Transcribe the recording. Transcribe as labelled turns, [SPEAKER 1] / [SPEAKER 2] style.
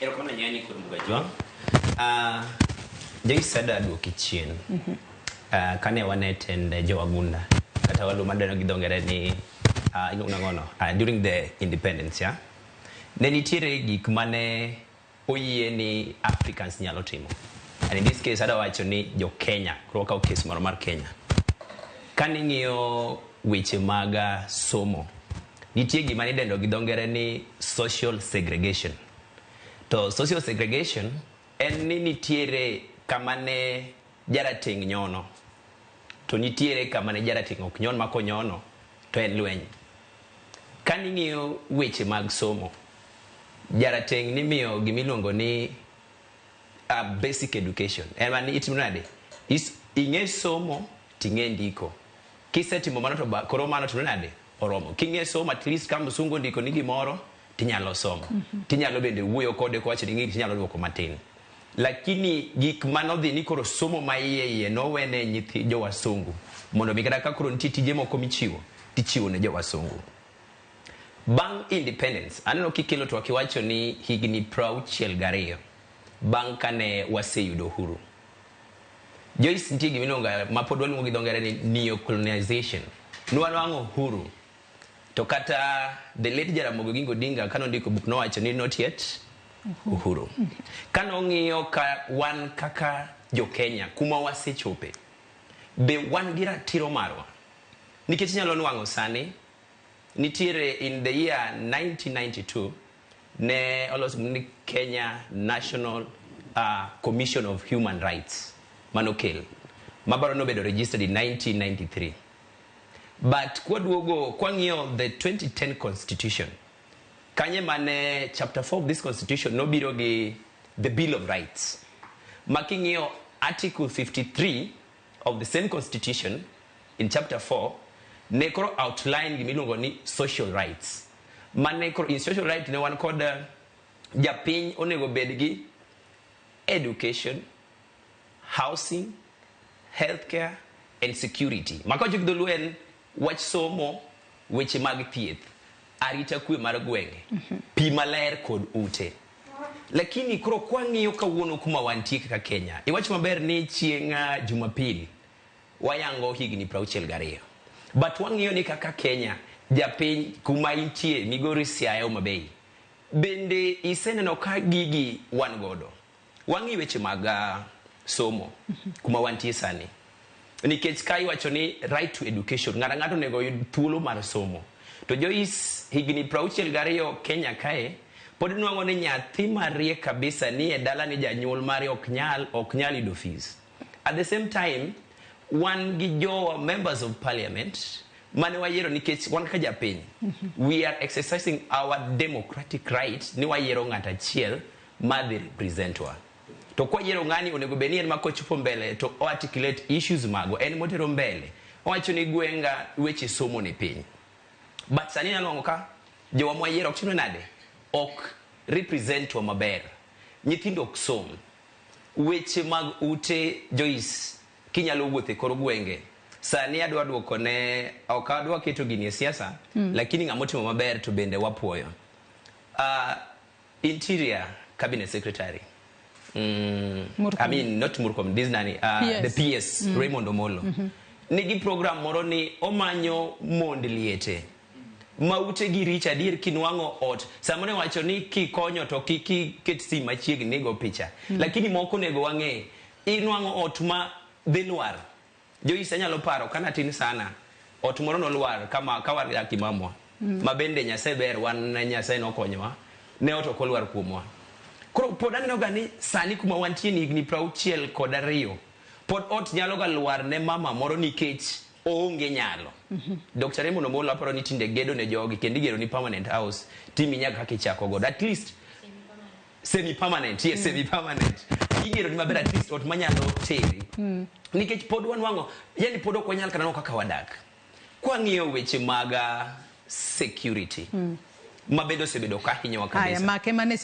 [SPEAKER 1] Erokamano ahinya kuom Mugajwang'. Joyce adwa duoki chien. Kane wan e tend jowagunda kata walu madeno gi dho ngere ni iluongo nang'ono during the independence, yeah? Ne nitiere gik mane oyie ni Africans nyalo timo. And in this case adwa wacho ni jo Kenya, koro wakawo case moro mar Kenya. Kane ing'iyo weche mag somo, nitie gima nidendo gi dho ngere ni social segregation. To social segregation en ni nitiere kama ne jarateng' nyono to nitiere kama ne jarateng' ok nyon ma konyono to en lweny. Kaning'iyo weche mag somo, jarateng' nimiyo gimiluongo ni basic education. En mani itimo nade? Ing'e somo ting'e ndiko. Kisetimo mano to koro mano timo nade? Oromo. King'e somo, at least ka msungu ondiko ni gimoro tinyalo somo. Tinyalo bende wuoyo kode kowacho ni ng'e tinyalo duoko matin. Lakini gik manodhi ni koro somo ma iye iye nowene nyithi jowasungu mondo mi kata ka koro nitie tije moko michiwo tichiwo ne jowasungu. Bang' independence, aneno kikelo twak iwacho ni higni 62 bang' kane waseyudo uhuru. Joyce, nitie gima iluongo ma pod waluongo gi dho ngere ni neocolonization. Nwanwang'o uhuru to kata the late Jaramogi Oginga Odinga kanondiko buk nowacho ni not yet uhuru. Kanong'iyo ka wan kaka jo Kenya kuma wasechope, be wan gi ratiro marwa? Nikech inyalo nwang'o sani nitiere in the year 1992 ne olos ni Kenya National Commission of Human Rights manokel mabaro nobedo registered in 1993, but kwaduogo kwang'iyo the 2010 constitution kanye mane chapter 4 of this constitution nobiro gi the Bill of Rights, ma king'iyo article 53 of the same constitution in chapter 4 ne koro outline gimiluongo ni social rights, mane koro in social right ne wan kod japiny onego bed gi education, housing, healthcare and security. Makawacho gi dholuo en wach somo, weche mag thieth, arita kwe mar gwenge, pi maler kod ute. Lakini koro kwang'iyo kawuono kuma wantie kaka Kenya, iwacho maber ni chieng' Jumapil wayango higni 62, but wang'iyo ni kaka Kenya, japiny kuma intie, Migori, Siaya, Homa Bay, bende iseneno ka gigi wan godo? Wang'i weche mag somo kuma wantie sani, nikech ka iwacho ni right to education, ng'ato ng'ato onego oyud thuolo mar somo, to Joyce, higni 62 Kenya kae pod nwang'o ni nyathi mariek kabisa ni e dala ni janyuol mare ok nyal yudo fees. At the same time wan gi jowa members of parliament mane wayiero, nikech wan kaka japiny we are exercising our democratic right ni wayiero ng'at achiel madhi represent wa. To kwayiero ng'ani, onego bed ni en ma kochopo mbele to o articulate issues magwa, en motero mbele owacho ni gwenga weche somo ni piny. But sani inyalo nwang'o ka jowa mwayiero ok timre nade, ok represent wa maber, nyithindo ok som, weche mag ute. Joyce, kinyalo wuotho e kor gwenge sani, adwa duoko ne, ok adwa keto gini e siasa, lakini ng'ama otimo maber to bende wapuoyo. Interior Cabinet Secretary,
[SPEAKER 2] Murkomen.
[SPEAKER 1] I mean, not Murkomen, this nani,
[SPEAKER 2] PS.
[SPEAKER 1] The PS, Raymond Omolo, nigi program moro ni omanyo mond liete ma utegi rich adier. Kinwang'o ot samoro iwacho ni kikonyo to kik iket sim machiegni go picha, lakini moko onego wang'e. Inwang'o ot ma dhi lwar. Joyce, anyalo paro kana tin sana, ot moro nolwar kama ka wadak gi mamwa, ma bende Nyasaye ber, wan Nyasaye nokonyowa, ne ot ok olwar kuomwa. Koro pod aneno ga ni sani kuma wantie ni higni 62 pod ot nyalo ga lwar ne mama moro nikech oonge nyalo. Dr. Raymond Omolo aparo ni tinde gedo ne jogi kendo igero ni permanent house timi nyaka kaka ichako godo, at least semi permanent, yes, semi permanent igero ni maber, at least ot manyalo teri, nikech pod wanwang'o yani pod ok wanyal kata neno kaka wadak. Kwang'iyo weche mag security ma bende osebedo ka hinyowa
[SPEAKER 2] Haya,
[SPEAKER 1] kabisa.
[SPEAKER 2] Make mane.